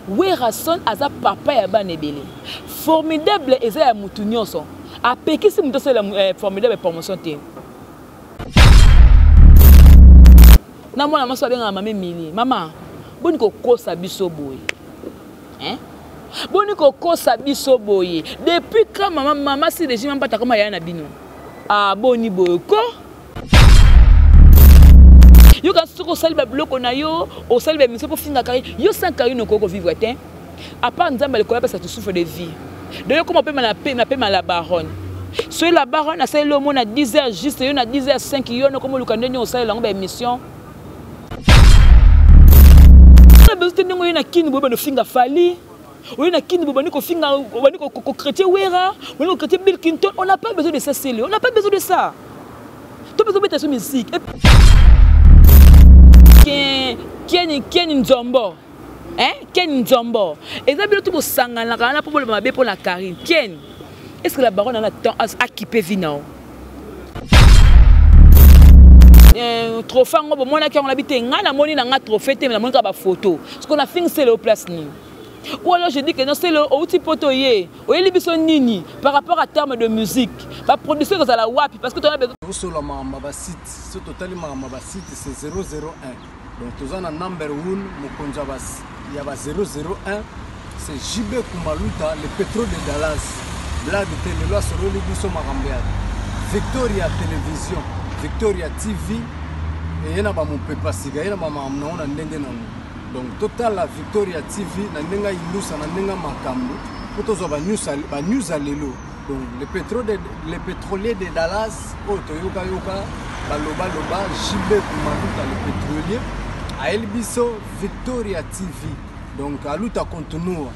Werrason aza papa ya bana ebele. Formidable eza ya mutu nyonso. Apekisi mutu asala eh, formidable promotion te. Na mwana mwasi abengaka mama Emilie. Mama, boni kokosa biso boye. Hein? Boni kokosa biso boye. Depuis quand mama mama si régime mbata koma ya na bino? Ah boni boye ko? Yo kasi soki osali ba biloko na yo, osali ba émission po finga kari, yo sans Karine okoki ko vivre te. À part Nzambe likolo apesa tu souffle de vie. Donc yo koma pema na pema pema la baronne. Soki la baronne asaleli yo mona 10 heures juste yo na 10 heures 5 yo noko moluka ndenge osalela yango ba émission. Na besoin te ndenge oye na kini boye bando finga Fally. Oye na kini bobandi kofinga obandi ko chrétien Wera, obandi ko chrétien Bill Clinton, on n'a pas besoin de ça Célé, on n'a pas besoin de ça. To besoin beta so musique. Ken Ken Ken Nzombo. Hein? Ken Nzombo. Eza bino to bosanganaka wana po boloba mabe pona Karine. Ken. Est-ce que la baronne a temps à kipe vie nao? Euh, trophée yango bomonaki yango nabi te ngai namoni na ngai trophée te namoni kaka bafoto soki nafingisele o place nini ou alors je dis que non c'est le outi poto ye oyeli biso nini par rapport à terme de musique ba production ekozala wapi parce que tona besoin tosola makambo ya basite so totali makambo ya basite c'est 001 donc toza na number one mokonzi ya ba 001 c'est JB Kumaluta le pétrole de Dallas blague te lelo asololi biso makambo ya Victoria Télévision Victoria TV eye na bamopepa sika ye na bamakambo nango na ndenge nango donc totala Victoria TV na ndenge ya indusa na ndenge ya makambo mpo tozwa banews ya lelo donc le, pétrole de, le pétrolier de Dallas oyo toyokayoka balobaloba JB Kumaluta le pétrolier ayeli biso Victoria TV donc aluta continua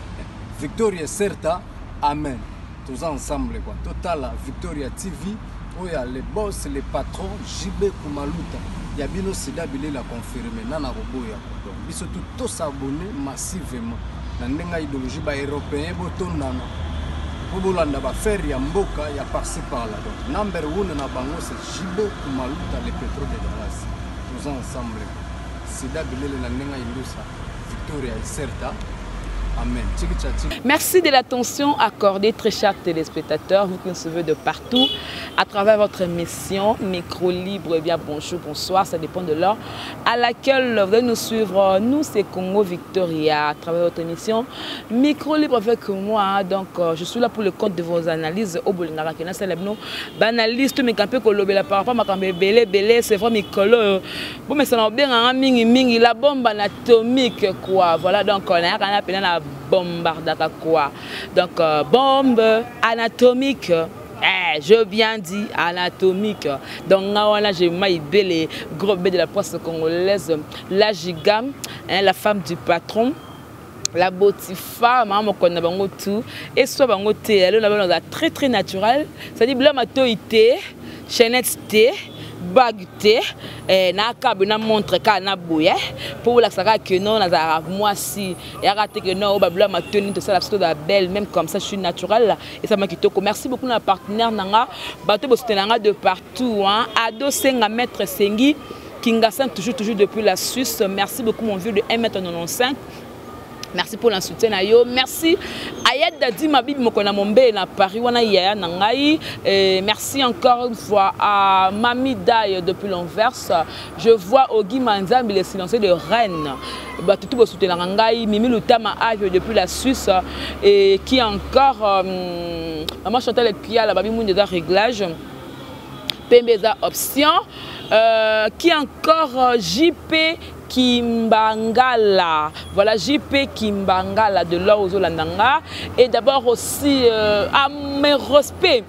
Victoria certa amen toza ensemble quoi totala Victoria TV oyo ya le boss le patron JB Kumaluta ya bino sida bilela confirme nana koboya quoi donc biso tout tosabonne massivement na ndenge ya idéologie ba européen botondana mpo bolanda bafere ya mboka ya parci par là donc number one na bango c'est JB Kumaluta le pétrole de Dallas toza ensemble sida bilele na ndenge ya indusa Victoria Iserta Amen. Merci de l'attention accordée, très chers téléspectateurs, vous qui nous suivez de partout, à travers votre émission Micro Libre. Eh bien, bonjour, bonsoir, ça dépend de l'heure à laquelle vous allez nous suivre. Nous, c'est Congo Victoria, à travers votre émission Micro Libre avec moi. Donc, je suis là pour le compte de vos analyses. Au Bolingara, qui n'a analyse, tout mes campés, par rapport à ma campé, belé, belé, c'est vrai, Mikolo. Bon, mais ça n'a bien mingi mingi, la bombe anatomique, quoi. Voilà, donc, on a un appelé la bombardaka, quoi. Donc, bombe anatomique. Eh, je bien dit anatomique. Donc, là, j'ai maïbé gros bébé de la presse congolaise, la giga, hein, la femme du patron. La botifa, maman mokona bango tout et soit bango te, elle a très très naturel. C'est-à-dire bla matoité, chaînette te, bague te, eh, na kabe na montre ka na boye pour la saka que non na za moi si et raté que non ba bla matoni tout ça la photo la belle même comme ça je suis naturelle et ça m'a kitoko. Merci beaucoup na partenaire nanga bato bo soutenanga de partout hein. Ado Senga maître Sengi Kingasan toujours toujours depuis la Suisse. Merci beaucoup mon vieux de 1 mètre 95. Merci pour le soutien na yo. Merci Ayad Dadi Mabib Mokona Mombe na Paris wana yaya na ngai. Et merci encore une fois à Mami Dai depuis l'Anvers. Je vois Ogi Manzambi le silencieux de Rennes. Ba tout bo soutenir na ngai Mimi Lutama Ave depuis la Suisse et qui encore maman Chantal Pia la Babi Munde da réglage. Pembeza option qui encore JP Kimbangala. Voilà JP Kimbangala de là aux Olandanga. Et d'abord aussi à mes respects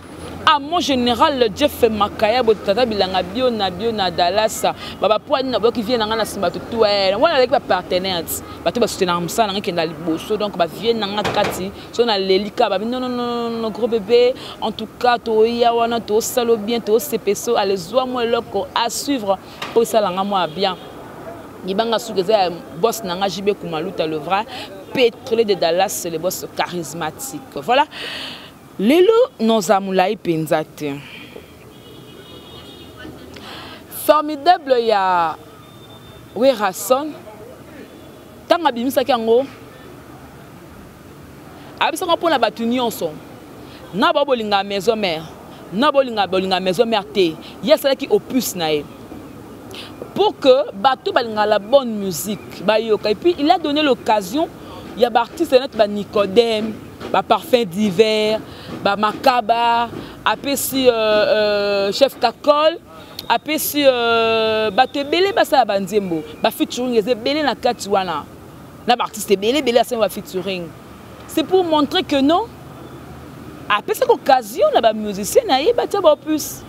à mon général Jeff Makaya Botata Bilanga bio na bio na Dallas. Baba poani na boki vient na simba tout ouais. Voilà avec ba partenaires. Bato ba soutenir msa na kenda liboso donc ba vient na kati so na lelika ba non non non non gros bébé en tout cas to ya wana to salo bien to sepeso allez zwa mo eloko à suivre pour ça langa moi bien. Libanga suka eza boss nanga JB Kumaluta le vrai pétrolier de Dallas le boss charismatique. Voilà. Lelo nozamulai penza te. Formidable ya Werrason. Tanga bimisaki yango. Ayebisaka mpo na bato nyonso na bao bolingaka maison mère, na bolinga bolinga maison mère te. Ye asalaki opus na ye pour que bato balingaka la bonne musique bayoka. Et puis il a donné l'occasion ya baartiste neti banicodème, baparfum divers, bamakaba, apesi chef Kakol, apesi bato ebele basala banzembo, bafeaturing eza ebele na kati wana na baartiste ebele ebele asali bafeaturing. C'est pour montrer que non, apesaki occasion na bamusicien na ye batia baopus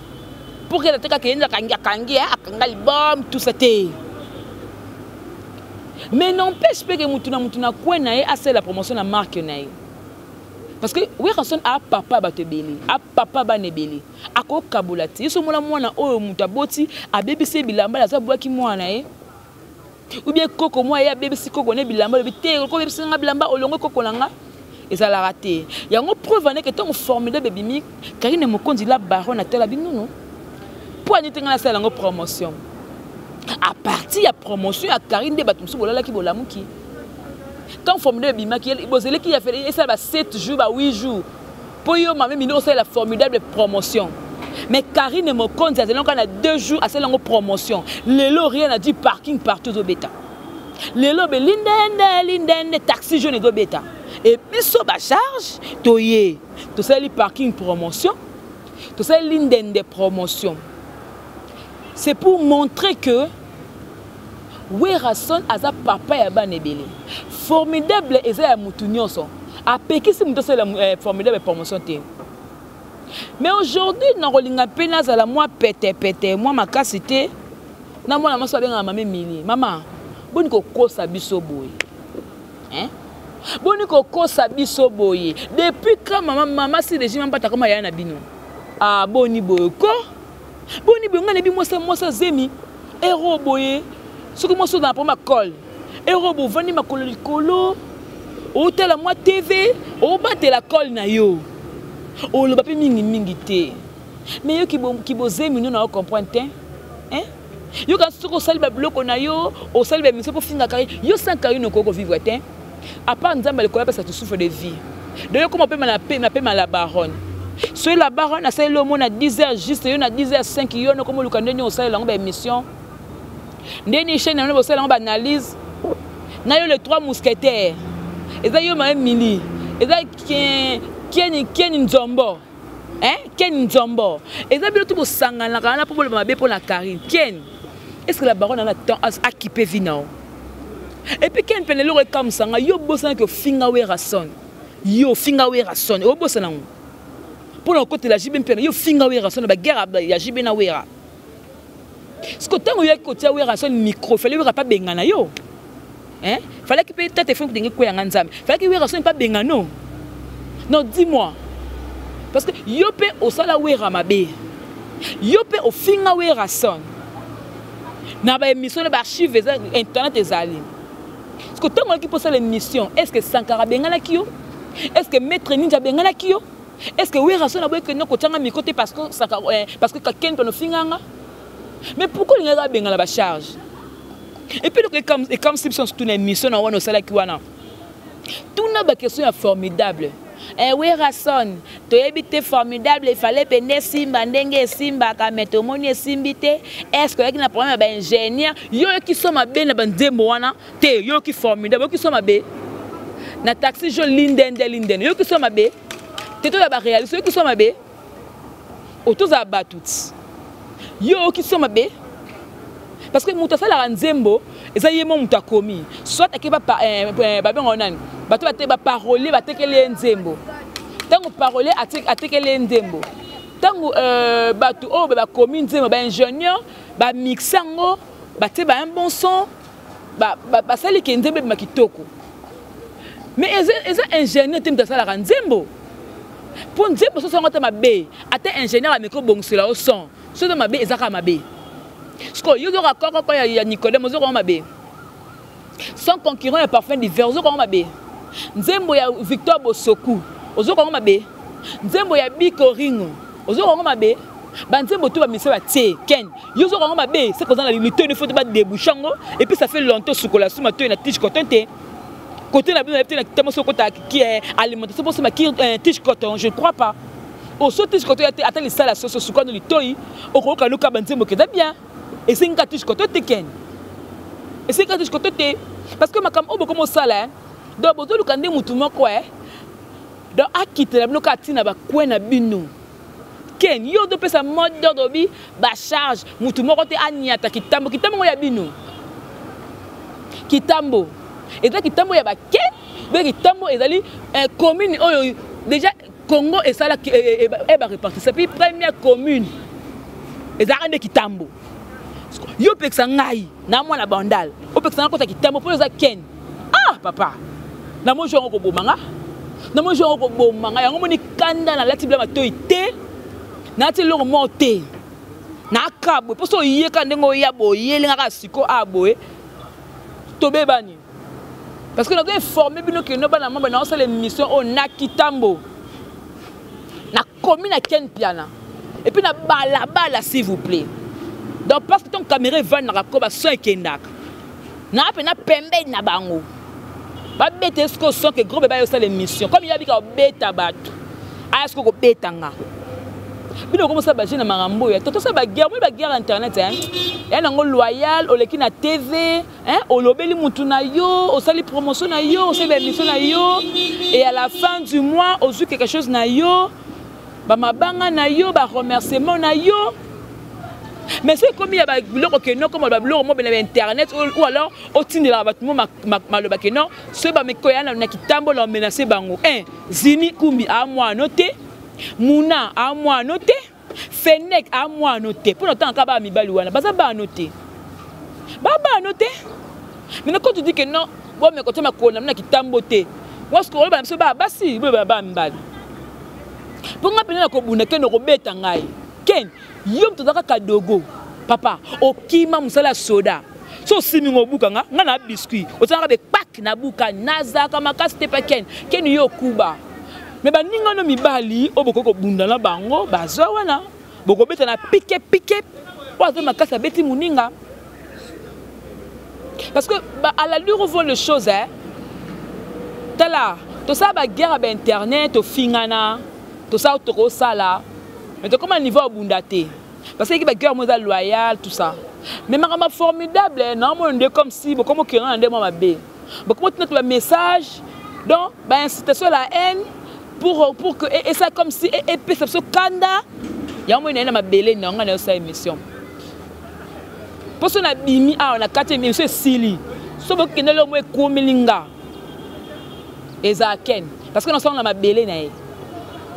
pour que ate kaka ye nde akangi, akangi, akanga album, tout ça te. Mais n'empêche mpe ke mutu na mutu na kwe na ye asala promotion na marque na ye, parce que Werrason a papa bato ebele, a papa bana ebele, akokabola te. Ye so omona mwana oyo moto aboti abebisi ye bilamba, aza abwaki mwana na ye, ou bien koko mwa ye abebisi koko ne bilamba, olobi te okobebisi nga bilamba, olongwe koko na nga, ezalaka te. Yango preuve aneke ntango Formidable ebimi, Karine Mokonzi la baronne atala binono mpo ani te ngai nasala yango promotion. À partir ya promotion ya Karine nde bato mosusu bolalaki, bolamuki. Ntango Formidable ebimaki, bozeleki esala ba 7 jours, ba 8 jours mpo yo mame mini osalela Formidable promotion. Mais Karine Mokonzi azali kaka na 2 jours, asali yango promotion. Lelo rien a dit, parking partout ezobeta. Lelo be lindende lindende, taxi jaune ezobeta. E biso bacharge toye tosaleli parking promotion, tosaleli lindende promotion. C'est pour montrer que Werrason aza papa ya bana ebele. Formidable eza ya mutu nyonso, apekisi moto asalela Formidable promotion te. Mais aujourd'hui nakolinga mpe nazala mwa petepete, mwa makasi te na mwana mwasi babengaka mama Emilie. Mama, boni kokosa biso boye, hein? Boni kokosa biso boye? Depuis quand mama, mama si régime mpata koma yaya na bino? Ah, boni boye ko, boni boye? Ngai nayebi mwasi, mwasi azemi ero boye, soki mwasi ozala mpo makole ero bovandi makolo likolo, otala mwa TV, obatela kole na yo, oloba mpe mingimingi te. Mais yo kibozemi no na ocomprendre te, hein? Yo kasi soki osali babiloko na yo, osali baémission mpo fingaka ye, yo sans Karine okoki kovivre te, à part Nzambe likolo apesa tu souffle de vie. Donc yo koma pema na pema la baronne. Soki la baronne asaleli omona 10 heures juste, yo na 10 heures 5 yo nokoma oluka ndeni osalela yango baémission, ndeni chaîne yango bosala yango baanalyse na yo. Les trois mousquetaires eza yo mama Emili, eza Kieni, Kieni Nzombo, hein? Ken Nzombo, eza bino to bosanganaka wana mpo boloba mabe mpo na Karine. Ken, est ce que la baronne ana temps akipe vi na yo? Et puis Ken pene, eloko ekamusanga yo, bosanaki ofinga Werrason. Yo ofinga Werrason, obosana yango mpo na okotela JB mpena. Yo ofinga Werrason na baguerre ya JB na Wera. Siko ntango oyaki kotia Werrason micro, fallait Wera mpe abengana yo, hein? Fallaki mpe ta telefone ndenge ekweyanga Nzambe, fallaki Werrason mpe abenga. No non, dis-moi, parce que yo mpe osala Wera mabe, yo mpe ofinga Werrason na baémission na baarchive eza internet ezali. Parce que ntango oyaki mpo osala émission, est ce que Sankara abenganaki yo? Est ce que Maître Ninja abenganaki yo? Est ce que Werrason aboyi kende kotianga micro te parce que Sankara, parce que Ken mpe nofinganga? Mais pourquoi olingaka abengana bacharge? Et puis eloko ekamwisi biso surtout na émission na wana osalaki wana, tuna baquestion ya Formidable. Werrason, toyebi te Formidable efale mpe nde esimba ndenge esimbaka, mais tomoni esimbi te. Est ce que oyaki na problème ya baingénieur? Yo oyoki so mabe na banzembo wana te? Yoyoki Formidable, oyoki so mabe na taxi jo lindende lindende, yoyoki so mabe te? Toya baréaliste, oyoki so mabe? Otozala bato ti yo oyoki so mabe, parce que moto asalaka nzembo eza ye mo moto akomi, soit ake babenga nani, bato bate baparolier batekeli ye nzembo. Ntango parolier atekeli ye nzembo, ntango bato oyo bakomi nzembo, baingénieur bamixe yango, batie ba un bon son, basali ke nzembo ebima kitoko. Mais eza ingénieur te moto asalaka nzembo. Mpo nzembo soso yango ata mabe, ata ingénieur ameki obongisela yo son, soki mabe eza kaka mabe. Sikoyo yo ozoka kokoko ya Nicodème, ozoka mabe, sans concurrent ya parfum d'hiver, ozoka yango mabe, nzembo ya Victoire Bosoku, ozoka yango mabe, nzembo ya Biko Ringo, ozoka yango mabe, banzembo to bamise batie Ken, yo ozoka yango mabe. Se koza na litoi, faut badébouche yango. Et puis ça fait longtemps osukola suma toi na tige coton te. Côté na bino na kitamo soko ta ki eh, alimentation pour ma ki eh, tige coton, je crois pas. Oso tige coton ata ata lisala soso sukano litoyi okoyoka luka banzembo keza bien. Esengi ka tige coton te ken. Esengi ka tige coton te parce que makambo oyo bokomi osala eh. Donc bozoluka nde mutu moko eh. Donc akitela bino kaka ntina bakwe na bino. Ken yo ozopesa mot d'ordre obi bacharge mutu moko te aniata kitambo kitambo ngo ya bino kitambo eza kitambo ya bake mpe kitambo ezali eh, commune oyo déjà congo esalaki eh, eh, eh, barepartisa puis première commune ezalaka nde kitambo yo opekisa ngai na mwana bandal opekisa ngai kota kitambo mpo oza ken ah papa namoni jo yango koboma nga namoni jo yango koboma nga yango moni kanda nalati bila matoi te nalati eloko moko te nakabwe mpo so oyeka ndenge oya boyeli nga kaka siko a boye tobebani parce que nazo informe bino keno bana mamba naosala émission oyo na kitambo nakomi na ken piana et puis na balabala s'il vous plaît. Donc parce que ton caméra evandaka ko bason ekendaka naa mpe na pembeni na bango babeta ye sikoyo son ke gros bebe ayosala émission comme ye abika kobeta bato aya sikoyo kobeta nga. Bino okomosala baje na makambo oyo to tosala baguerre moi baguerre internet hein ya nango loyal oleki na tv hein olobeli mutu na yo osali promotion na yo osali baémission na yo et à la fin du mois ozwi quelque chose na yo bamabanga na yo baremerciement na yo. Mais soki ekomi ya babiloko keno koma babiloko mobela ya internet ou alors otindelaka bato mo maloba keno soki bameko ya na kitambo na omenace bango un zini kumbi amwano te muna amwano te fenek amwano te mpo na otanga kaka baa mibali wana baza bano te babano te. Maintenant quand tu dis que non bomeko te makolo na bino na kitambo te waske oloba na biso baa basi boyeba baa mibali mpo ngai mpenza nakobunda ken okobeta ngai ken yo moto ozalaka kadogo papa okima mosala ya soda so osimi ngo obuka nga nga na biscuit osalaka be pak nabuka nazalaka makasi te pa ken ken yo okuba me baninga no mibali oyo bokoki kobunda na bango bazwa wana bokobeta na pike pike oyo aza makasi abeti moninga parce que ba, à l'allure où vont les choses hein, tala tosala baguerre ya bainternet tofingana tosala tokosala mais tokoma niveau ya bunda te parce que baguerre mo eza loyal tout ça mais makambo formidable naomona nde comme si bokoma okenda na nde mwa mabe bokoma otina to bamessage donc baincitation ya la haine pour que esa comme si epesa biso kanda yango moi naye na mabele na yango nayosala émission mpo so nabimi awa na kati ya émission esili so bokende lelo mo ekomeli nga ezala ken parce que nasala na mabele na ye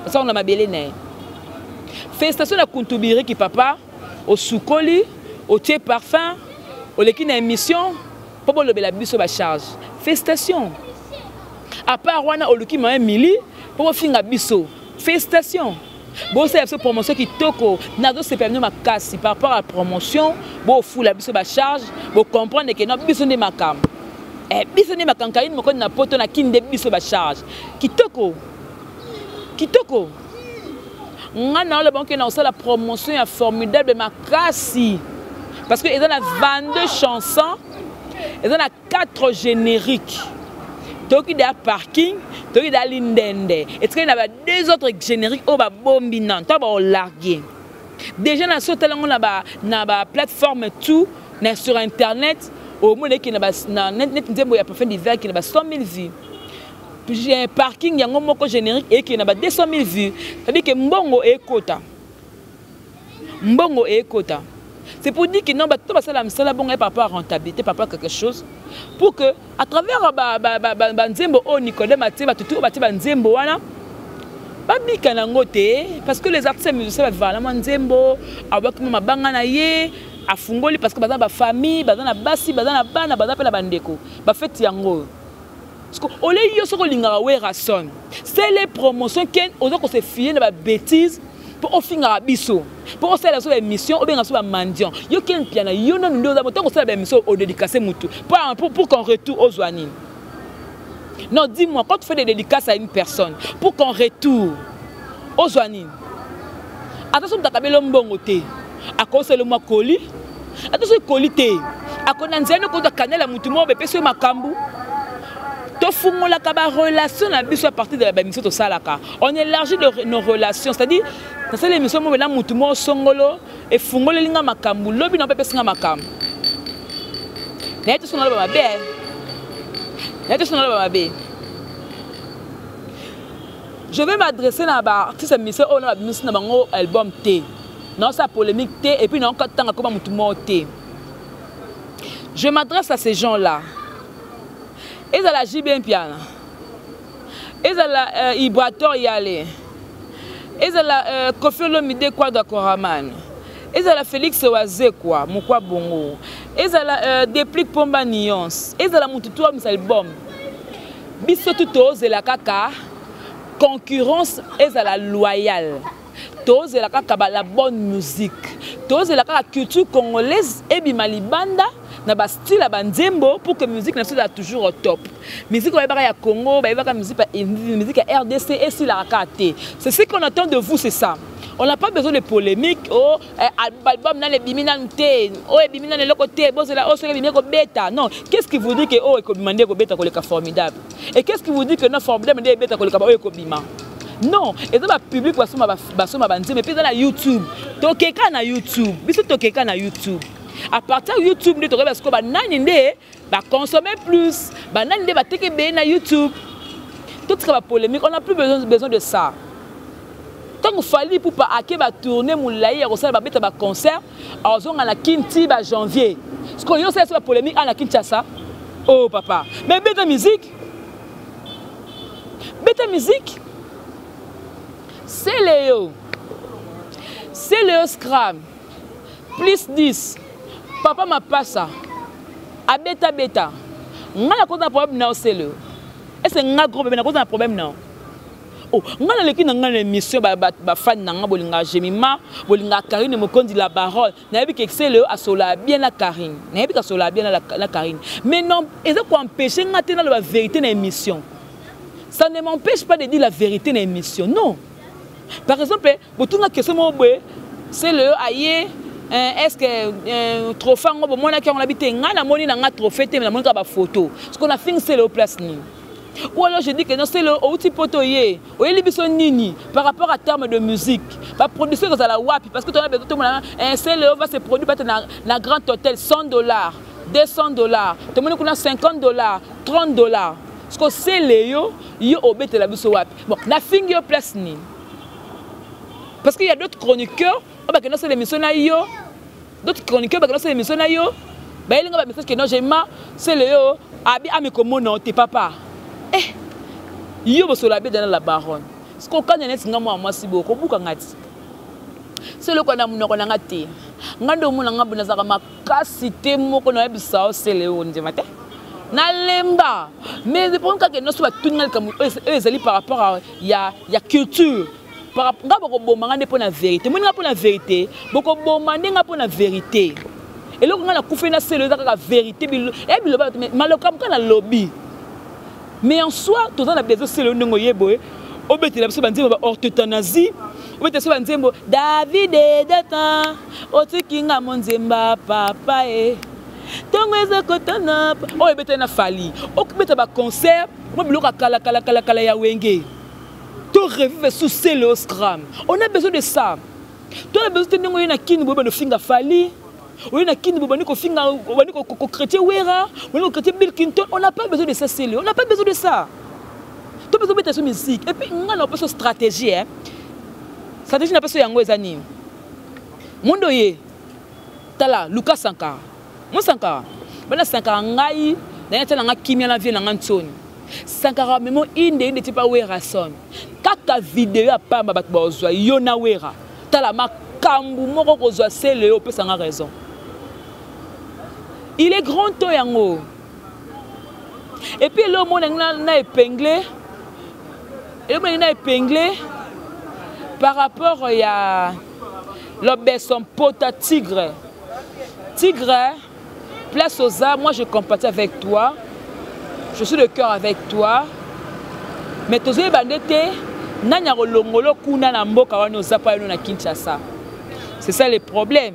nasala na mabele na ye. Félicitation na kuntubiriki papa osukoli otie parfum oleki na émission mpo bolobela biso bacharge. Félicitation à part wana oluki mama Emily mpo bofinga biso. Félicitation bosala biso promotion kitoko nazosepela bino makasi par rapport à promotion bofula biso bacharge bocomprendre ke no biso nde makambo biso nde makambo kaini moko na poto na kini nde biso bacharge kitoko kitoko nga na oloba oke na kosala promotion ya formidable makasi parce que eza na 22 chansons eza na 4 génériques toyoki deya parking toyoki deya lindende etikali na ba deux autres génériques oyo babombi nano ntango baolargue déjà na so otala yango na ba plateforme tout na sur internet omona eke na net nzembo ya parfum d'hiver eke na ba 100 000 vues parking yango moko générique eke na ba 200 000 vues c'est-à-dire que mbongo ekota mbongo ekota. C'est pour dire que non, bah, tout ça, la misala bon, par rapport à rentabilité, par rapport à quelque chose, pour que à travers ba ba ba ba ba nzembo o Nicodème atie ba tutu ba ba nzembo wana ba bika nango te parce que les artistes musiciens ba vala mwa nzembo abaki mwa mabanga na ye afungoli parce que baza ba famille baza na basi baza na bana baza pe na bandeko ba fête yango. Parce que ole yo soko lingaka Werrason c'est les promotions ken oza ko se fier na ba bêtises po ofingaka biso po osala biso ba émission obenga biso ba mendiant yo ken piana yo nanu nde oza ntango osala ba émission odédicace mutu pour qu'en retour ozwa nini. Non, dis-moi, quand tu fais des dédicaces à une personne, pour qu'en retour, ozwa nini? Attention, mtakabelo mbongo te. Akoselo mwa koli. Attention, koli te. Akona nzela no kozwa kanela mutu moko bepesi yo makambo. To Tofungolaka barelation na biso à partir de la baémission tosalaka. On élargit nos relations, c'est-à-dire nasala émission moko na mutu moko songolo, efungoleli nga makambo, lobi na mpe epesi nga makambo. Naye te so naloba mabe, naye te so naloba mabe. Je vais m'adresser na baartiste ya musicien oyo na babimisi na bango album te, naosala polémique te, et puis naokatanga koma mutu moko te. Je m'adresse à ces gens-là. Ezala JB Mpiana, ezala Ibrator Yale, ezala Koffi Olomide Quadra Koraman, ezala Félix Wazekwa Mokwa Bongo, ezala Deplick Pomba Nuance, ezala mutu to amisa album. Biso tu tozela kaka concurrence ezala loyale. Tozela kaka ba la bonne musique. Tozela kaka culture congolaise ebima libanda na ba style ya banzembo pour que musique na biso ezala toujours au top. Musique bayebaka ya Congo, bayebaka musique ya, musique ya RDC esilaka kaka te. C'est ce qu'on attend de vous, c'est ça. On n'a pas besoin de polémique. Oh, album nani ebimi nanu te, oh ebimi nanu eloko te, bozela oh soki ebimi ekobeta. Non, qu'est-ce qui vous dit que oh ekobima nde ekobeta koleka Formidable? Et qu'est-ce qui vous dit que non, Formidable nde ebeta koleka ba oyo ekobima? Non, eza ba public basomba basomba banzembe, mpe eza na YouTube. Tokeka na YouTube, biso tokeka na YouTube. À partir ya YouTube nde tokoyeba sikoyo banani nde baconsommer plus, banani nde bateki ebele na YouTube. Totika ba polémique, on n'a plus besoin de ça. Ntango Fally Ipupa ake batourne molai ya kosala, babeta baconcert, azonga na Kinti ba janvier. Sikoyo yo osala so bapolémique a na Kinshasa. Oh papa, mais beta musique, beta musique. Celeo, Celeo Scram plus 10 papa mapasa abeta beta. Nga nakoza na problème na yo Celeo. Ese nga gros bébé nakoza na problème na yo? Oh, nga naleki na nga na émission, bafani na nga bolinga Jemima, bolinga Karine Mokonzi la baronne. Nayebi ke Celeo asola bien na Karine, nayebi ke asola bien na Karine, mais non, eza koempêche nga te naloba vérité na émission. Ça ne m'empêche pas de dire la vérité na émission, non. Par exemple, botunga question moko boye, Celeo aye, est-ce que trophée yango bomonaki yango? Nabi te, ngai namoni na nga trophée te, mais namoni kaka bafoto. Parce qu'on a fini Celeo place nini? Ou alors je dis que non, Celeo outi poto ye, oyeli biso nini par rapport à terme de musique? Baproduction ekozala wapi? Parce que tona besoin tomona Celeo va se produire peut-être na grand hôtel 100 $, 200 $, tomoni kuna 50 $, 30 $. Parce que Celeo, yo obetela biso wapi? Bon, nafingi yo place nini? Parce qu'il y a d'autres chroniqueurs oyo bakenda osala émission na yo, d'autres chroniqueurs bakenda osala émission na yo, bayelinga bamessage ke non, Jema, Celeo abi amikomona te papa. Eh, yo bosola beda na la baronne. Parce que okanya neti nga mwa mwasi boye, okobuka nga ti Celeo na monoko na nga te. Nga nde omona nga boye, nazalaka makasi te moko. Nayebisa yo, Celeo, ndima te nalemba, mais le problème kaka nyonso batuni nga likambo oyo ezali par rapport à ya culture. Nga bokoboma nga nde mpo na vérité. Moni nga mpo na vérité, bokoboma nde nga mpo na vérité. Eloko nga nakufi na Celeo eza kaka vérité. Eya biloba malokambo kaka nalobi, mais en soi toza na besoin Celeo ndenge oye boye, obetela biso banzembo ba orthotanasie, obetela biso banzembo David Datan, otiki nga monzemba papa e ntongo eza kotana oyo ebeteli na Fally, okobeta baconcert mo biloko ya kala kala kala kala ya Wenge. To revivre sous Celeo Scram, on a besoin de ça. To na besoin te ndenge oye na Kini boye, bando finga Fally, oye na Kini boye, bandi kofinga, bandi kochrétien Wera, bandi kochrétien Bill Clinton. On n'a pas besoin de ça, Celeo, on n'a pas besoin de ça. To besoin beta so musique. Et puis nga na opesa stratégie, hein. Stratégie na peso yango eza nini? Mondo ye tala Luka Sankara, mo Sankara bana Sankara, ngai naye tia nanga kimia na vie nanga ntsoni. Sankara memo inde inde ti pa Werason, kaka video ya pamba, bato bazwa yo na Wera. Tala makambo moko kozwa Celeo, opesanga raison. Il est grand temps yango. Et puis eloko moko nangi na épingle, eloko nangi na épingle par rapport ya Lobeso Mpota Tigre. Tigre, place aux arts, moi je compatis avec toi, je suis de cœur avec toi, mais tozoyeba nde te nani akolongolo kuna na mboka wana oza pa yo na Kinshasa. C'est ça le problème.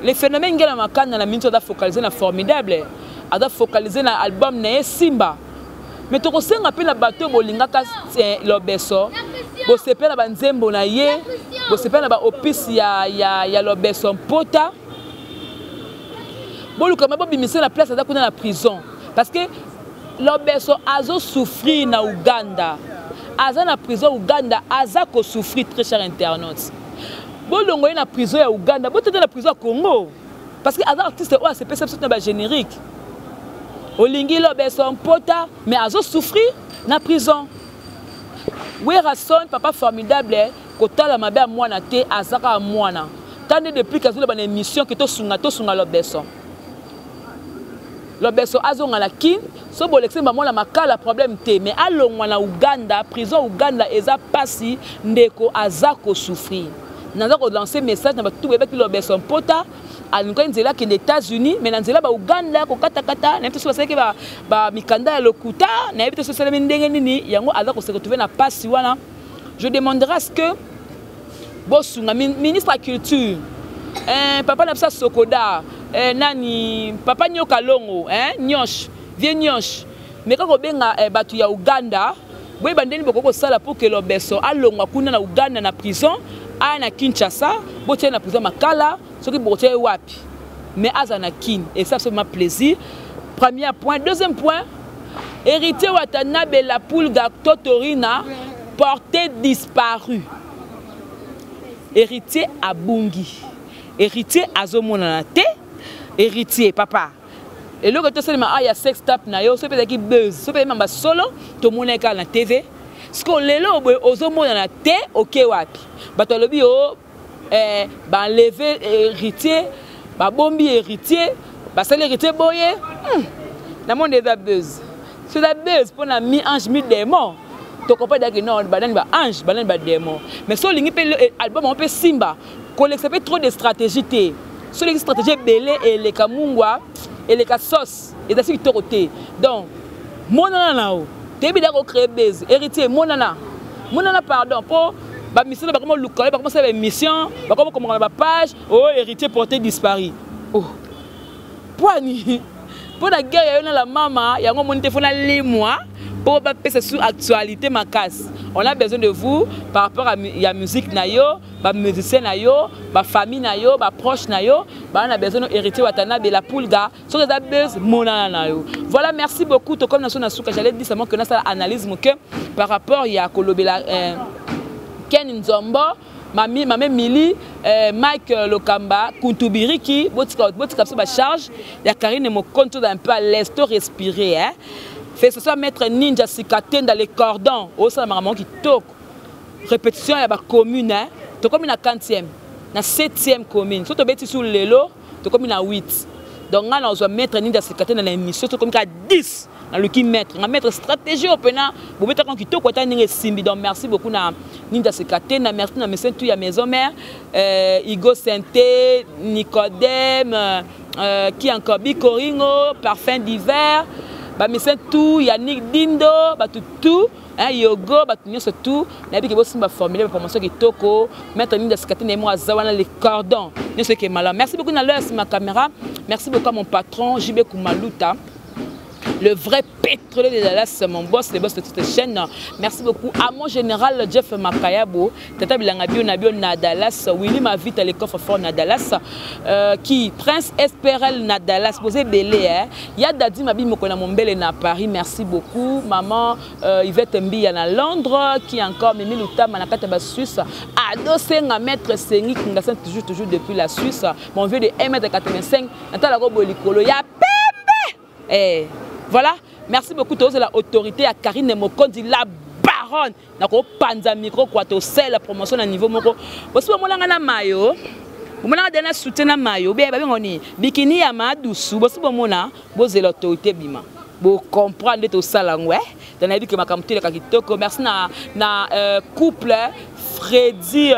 Le phénomène Ngela Makanda na minso aza focalisé na Formidable, aza focalisé na album na ye Simba. Mais tokosenga mpe na bato oyo bolingaka eh, lobeso, bosepela na banzembo na ye, bosepela na baopisi ya, ya, ya lobeso mpota, boluka ma bobimisa na place aza kuna na prison, parce que lobeso azosouffrir na Uganda, aza na prison Uganda, aza kosouffrir. Très cher internaute, bolongo ye na prison ya Uganda, botete na prison ya Congo, parce que aza artiste oyo asepesa biso na bagénérique. Olingi lobeso mpota, mais azosouffrir na prison. Werason, papa formidable, kotala mabe ya mwana te, aza kaka mwana. Tande depuis kazoloba na émission ke tosunga, tosunga lobeso, lobeso azonga na Kin. So bolekisi bamwana makala, problème te, mais alongwa na Uganda. Prison Uganda eza pasi, ndeko aza kosouffrir. Naza kolancer message na bato boyebaki lobeso mpota, alingaki nzela akende États-Unis, mais na nzela bauganda kokatakata, nayebi te so basalaki bamikanda ya lokuta, nayebi te so esalemi ndenge nini, yango aza kose retrouver na pasi wana. Je demanderai à ce que bosunga ministre ya culture, eh, papa na biso Sokoda, eh, nani, papa Nyoka Longo, eh, Nyosh, vieux Nyosh, mais kaka kobenga eh, bato ya Uganda, boyeba ndeni bokoki kosala pour ke lobeso alongwa kuna na Uganda na prison, aya na Kinshasa. Botia na prison Makala, soki bokotia ye wapi, mais aza na Kine, et ça absolument plaisir. Premier point. Deuxième point, Héritier Watanabe, la Pulga, Totorina, porté disparu. Héritier abungi, Héritier azomonana te. Héritier papa, eloko tosalema a ya sex tape na yo, soki ezalaki buzz, soki mpe mamba solo, tomonaki kaka na TV. Siko lelo boye ozomonana te, oke wapi? Bato balobi o eh, baenlever Héritier, babombi Héritier, basali Héritier boye. Namoni eza buzz. So eza buzz mpona mi ange mi démon, tocomprendre que non, banani ba ange, banani ba démon. Mais so olingi mpe album yango mpe simba, kolekisa mpe trop de stratégie te. So olingi stratégie ebele, eleka mungwa, eleka sauce, eza si kitoko te. Donc monana na yo, toyebi da kocréer buzz. Héritier, monana, monana, pardon, mpo bamisala bakoma luka yo, bakoma sala baémission, bakoma komaka na bapage oyo Héritier porté disparu. Oh, poani mpo na guerre ya yo na la mama yango, omoni te, fo nalimwa mpo bapesa su actualité makasi. On a besoin de vous par rapport à ya musique na yo, bamusicien na yo, bafamille na yo, baproche na yo, baa na besoin no. Héritier Watanabe, la Pulga, soki eza buzz, monana na yo. Voilà, merci beaucoup. Tokomi na so na suka. J'allais dire seulement que nasala analyse moke par rapport ya kolobela Ken Nzombo, mami, mame Mili, Mike Lokamba, Kuntubiriki. Botika, botika biso bacharge ya Karine Mokonzi, toza un peu à l'aise, to respirer, hein. Félicitations à maître Ninja Sikatenda, les cordons osala makambo kitoko. Répétition ya bacommune, hein. Tokomi na 4e, na 7e commune. So tobeti su lelo, tokomi na 8. Donc ngai nazwa maître Ninja Sikatenda na émission, tokomi ka 10. Naluki maître nga, maître stratégie oyo mpena bobetaka kitoko, ata ndenge esimbi. Donc merci beaucoup na Ninja Sekatenda, merci na monsieur tu ya maison mère, Igo Sente, Nicodème, qui encore, Bikoringo, Parfum d'hiver, bamisien tout, Yannick Dindo, bato tout, hein, yogo, bato nyonso tout. Nayebi ke bosimba formule bapromotion kitoko. Maître Ninja Sekatenda ye mo aza wana, les cordons nyonso eke malamu. Merci beaucoup na l'heure nsima caméra. Merci beaucoup à mon patron JB Kumaluta, le vrai pétrolier de Dallas, mon boss, le boss de toute chaîne. Merci beaucoup à mon général Jeff Makayabo, Tata Bilanga Bio Nabio na Dallas, Willy Mavita, le coffre fort na Dallas, qui Prince SPRL na Dallas, posé Belé, hein. Ya Dadi Mabi Mokona Mombele na Paris, merci beaucoup. Maman Yvette Mbiya na Londres, qui encore Mimi Lutama na kata Suisse, Ado Senga, Maître Sengi Kingasan, toujours, toujours depuis la Suisse, mon vieux de 1m85, Natala Robo Likolo, ya Pembe! Eh, voilà, merci beaucoup. Tous la autorité à Karine Mokonzi, la baronne. Nako panza micro quoi to sel la promotion na niveau moko. Bosi bomonanga na mayo. Bomonanga dena soutien na mayo. Be ba ngoni bikini ya madusu. Bosi bomona bozela autorité bima. Bo comprendre to sala ngwe. Dans la vie que makamto le kitoko. Merci na couple Freddy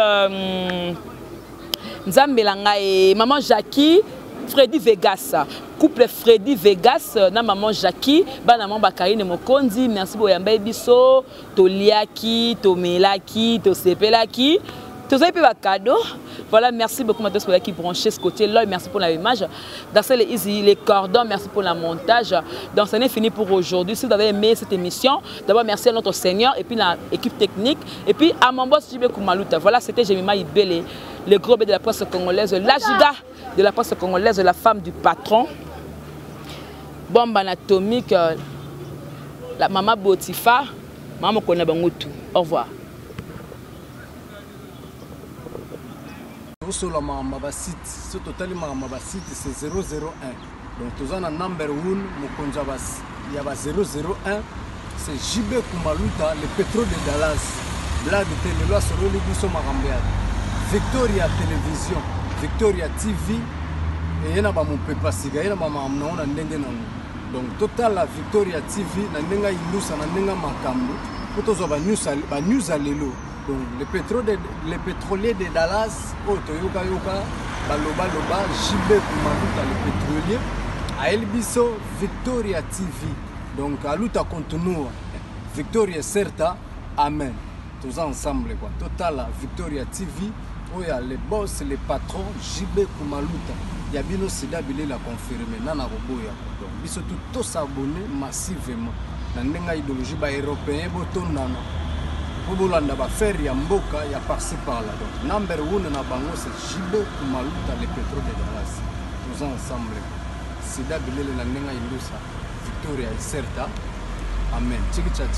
Nzambela ngai maman Jackie, Freddy Vegas, couple Freddy Vegas na maman Jackie, bana maman Bakarine Mokonzi, merci boyamba biso, toliaki, tomelaki, tosepelaki, tozali mpe bakado. Voilà, merci beaucoup Matos pour qui branché ce côté là, merci pour l'image. Dans les easy, les cordons, merci pour la montage. Donc, ce n'est fini pour aujourd'hui. Si vous avez aimé cette émission, d'abord merci à notre Seigneur et puis l'équipe technique et puis à mon boss JB Koumalouta. Voilà, c'était Jemima Ibele, le gros B de la presse congolaise, la giga de la presse congolaise, la femme du patron. Bombe anatomique, la maman Botifa, maman Kona Bangutu. Au revoir. Tosola makambo ya basite. So totali makambo ya basite, c'est 001. Donc toza na number 1, mokonzi ya ba 001, c'est JB Kumaluta, le pétrole de Dallas. Blague te, lelo asololi biso makambo ya Victoria Télévision, Victoria TV, eye na bamopepa sika, ye na bamakambo nango na ndenge nango. Donc totala Victoria TV na ndenge ayindusa, na ndenge makambo, mpo tozwa banews ya lelo. Donc le pétrolier de Dallas oyo toyokayoka balobaloba, JB Kumaluta le pétrolier ayeli biso Victoria TV. Donc a luta continua, victoria certa, amen. Toza ensemble quoi. Totala Victoria TV oyo ya le boss, le patron JB Kumaluta ya bino, sida bilela confirme nana koboya. Donc biso tu tos'abonner massivement na ndenge ya idéologie. Baeuropéen botondana mpo bolanda baaffaire ya mboka ya par-ci par-là. Donc number one na bango, c'est JB Kumaluta, le pétrole de Dallas. Toza ensemble, sida bilele na ndenge ya indusa, victoria ecerta, amen. Chikicha.